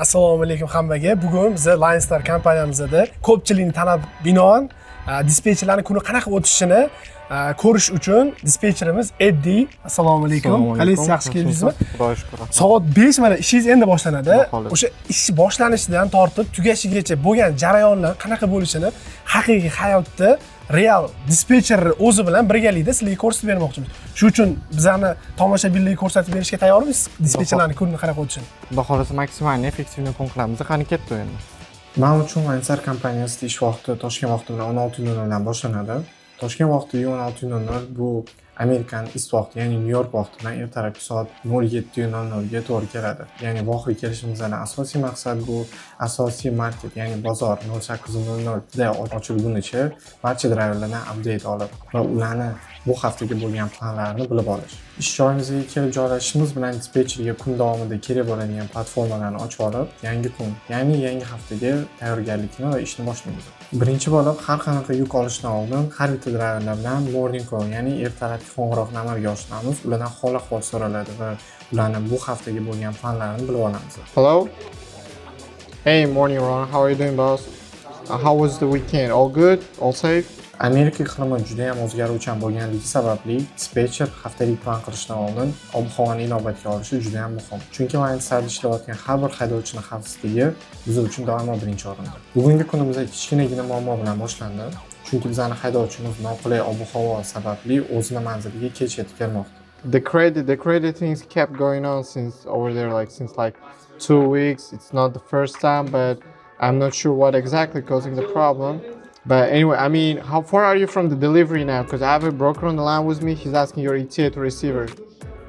Assalomu alaykum hammaga. Bugun biza Linestar kompaniyamizda ko'pchilikni talab binoan dispetcherlarning kuni qanaqa o'tishini ko'rish uchun dispetcherimiz Eddi. Assalomu alaykum. Qalaysiz, yaxshi keldingizmi? Xudoga shukur. Soat 5, mana ishingiz endi boshlanadi. Xudo xohlasa. O'sha ish boshlanishidan tortib tugashigacha bo'lgan jarayonlar qanaqa bo'lishini haqiqiy hayotda real dispetcher o'zi bilan birgalikda sizlarga ko'rsatib bermoqchimiz. Shu uchun bizani tomoshabinlarga ko'rsatib berishga tayyormisiz dispetcherlarning kuni qanaqa o'tishini? Xudo xohlasa, максимальный эффективный kun qilamiz. Qani, ketdi endi. Man uchun Linestar kompaniyasida ish vaqti Toshkent vaqti bilan 16:00 dan boshlanadi. Toshkent vaqti 16:00 bu Amerikan East vaqti, ya'ni Nyu York vaqti bilan ertalabki soat 07:00 ga to'g'ri keladi. Ya'ni vohaga kelishimizdan asosiy maqsad bu asosiy market, ya'ni bozor 08:00 da ochilgunicha barcha driverlardan update olib va ularni bu haftaga bo'lgan planlarini bilib olish. Ish joyimizga kelib joylashishimiz bilan dispetcherga kun davomida kerak bo'ladigan platformalarni ochib olib, yangi kun, ya'ni yangi haftaga tayyorgarlikni va ishni boshlaymiz. Birinchi bo'lib, har qanaqa yuk olishdan oldin har bitta driverlar bilan morning call, ya'ni ertalabki qo'ng'iroqni amalga oshiramiz. Ulardan hol ahvol so'raladi va ularni bu haftaga bo'lgan planlarini bilib olamiz. Hello. Hey, morning, Ron. How are you doing, boss? How was the weekend? All good? All safe? Amerika iqlimi juda ham o'zgaruvchan bo'lganligi sababli dispetcher haftalik plan qilishdan oldin ob-havoni inobatga olishi juda ham muhim. Chunki Linestarda ishlayotgan har bir haydovchini xavfsizligi biz uchun doimo birinchi o'rinda. Bugungi kunimiz kichkinagina muammo bilan boshlandi. Chunki bizani haydovchimiz noqulay ob-havo sababli o'zini manziliga kech yetib kelmoqda. The credit things kept going on since over there, like since like 2 weeks. It's not the first time, but I'm not sure what exactly causing the problem. But anyway, I mean, how far are you from the delivery now? Because I have a broker on the line with me. He's asking your ETA to receiver.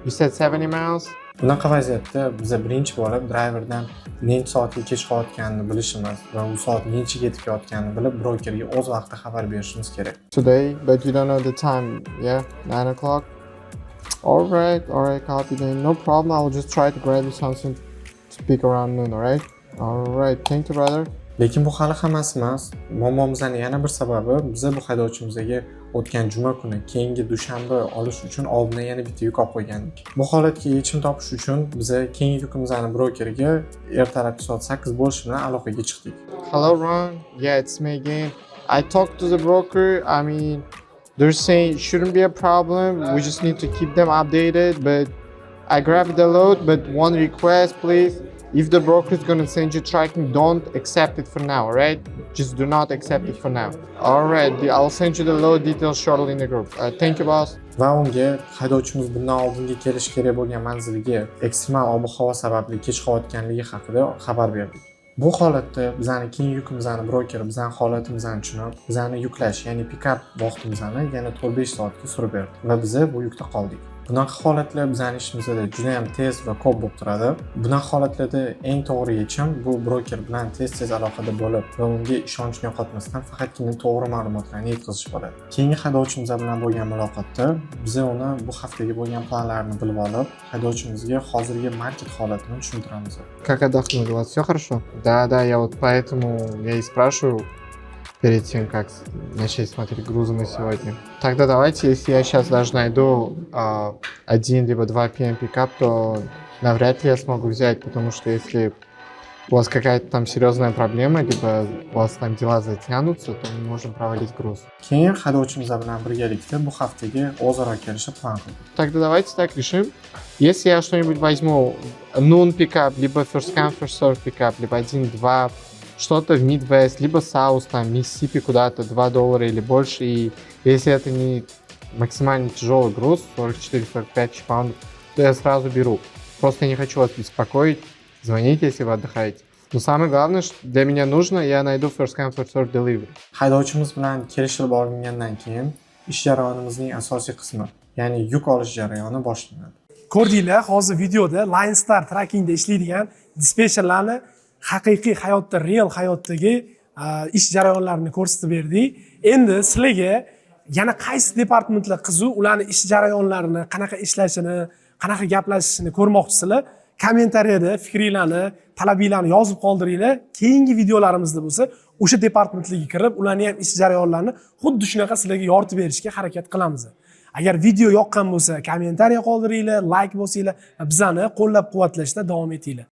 You said 70 miles? Bunaqa vaziyatda biza birinchi bo'lib driverdan necha soatga kech qolayotganini bilishimiz va u soat nechaga yetib kelayotganini bilib, brokerga o'z vaqtida xabar berishimiz kerak. Today, but you don't know the time. Yeah, 9 o'clock. All right, copy then. No problem. I will just try to grab you something to pick around noon. All right. All right. Thank you, brother. Lekin bu hali hammasi emas. Muammomizning yana bir sababi, biza bu haydovchimizga o'tgan juma kuni keyingi dushanba olish uchun oldindan yana bitta yuk olib qo'ygandik. Bu holatga yechim topish uchun biza keyingi yukimizni brokeriga ertalabki soat 8 bo'lishi bilan aloqaga chiqdik. Hello, Ron. Yeah, it's me again. I talked to the broker. I mean, they're saying it shouldn't be a problem. We just need to keep them updated. But I grabbed the load, but one request, please. If the broker is gonna send you tracking, don't accept it for now, all right? Just do not accept it for now. All right, I'll send you the load details shortly in the group. Thank you, boss. Va unga haydovchimiz bundan oldingi kelishi kerak bo'lgan manziliga ekstremal ob-havo sababli kech qolayotganligi haqida xabar berdik. Bu holatda bizani keyingi yukimizni brokeri bizani holatimizni tushunib, bizani yuklash, ya'ni pick-up vaqtimizni yana 4-5 soatga surib berdi va biza bu yukda qoldik. Bunaqa holatlar bizani ishimizda juda ham tez va ko'p bo'lib turadi. Bunaqa holatlarda eng to'g'ri yechim bu broker bilan tez-tez aloqada bo'lib va unga ishonchni yo'qotmasdan faqatgina to'g'ri ma'lumotlarni yetkazish bo'ladi. Keyingi haydovchimiz bilan bo'lgan muloqotda biza uni bu haftaga bo'lgan planlarini bilib olib, haydovchimizga hozirgi market holatini tushuntiramiz. Как отдохнули? У вас все хорошо? Да, я вот поэтому я и спрашиваю перед тем, как начать смотреть грузы на сегодня. Тогда давайте, если я сейчас даже найду один либо два PM пикап, то навряд ли я смогу взять, потому что если у вас какая-то там серьезная проблема, либо у вас там дела затянутся, то мы можем провалить груз. Keyin haydovchimiz bilan birgalikda bu haftaga o'zaro kelishib plan qildik. Тогда давайте так решим. Если я что-нибудь возьму, noon pickup, либо first come, first serve pickup, либо 1-2, что-то в Midwest, либо South, там, Миссисипи куда-то, 2 доллара или больше, и если это не максимально тяжелый груз, 44-45 тысяч паундов, то я сразу беру. Просто я не хочу вас беспокоить, звоните, если вы отдыхаете. Но самое главное, что для меня нужно, я найду first come, first serve delivery. Haydovchimiz bilan kelishilib olingandan keyin ish jarayonimizning asosiy qismi, ya'ni yuk olish jarayoni boshlanadi. Ko'rdinglar, hozir videoda Linestar Truckingda ishlaydigan dispetcherlarni haqiqiy hayotda, real hayotdagi ish jarayonlarini ko'rsatib berdik. Endi sizlarga yana qaysi departamentlar qiziq, ularni ish jarayonlarini, qanaqa ishlashini, qanaqa gaplashishini ko'rmoqchisizlar, kommentariyada fikringlarni, talabinglarni yozib qoldiringlar. Keyingi videolarimizda bo'lsa o'sha departamentlarga kirib, ularni ham ish jarayonlarini xuddi shunaqa sizlarga yoritib berishga harakat qilamiz. Agar video yoqqan bo'lsa, kommentariya qoldiringlar, layk bosinglar va bizani qo'llab quvvatlashda davom etinglar.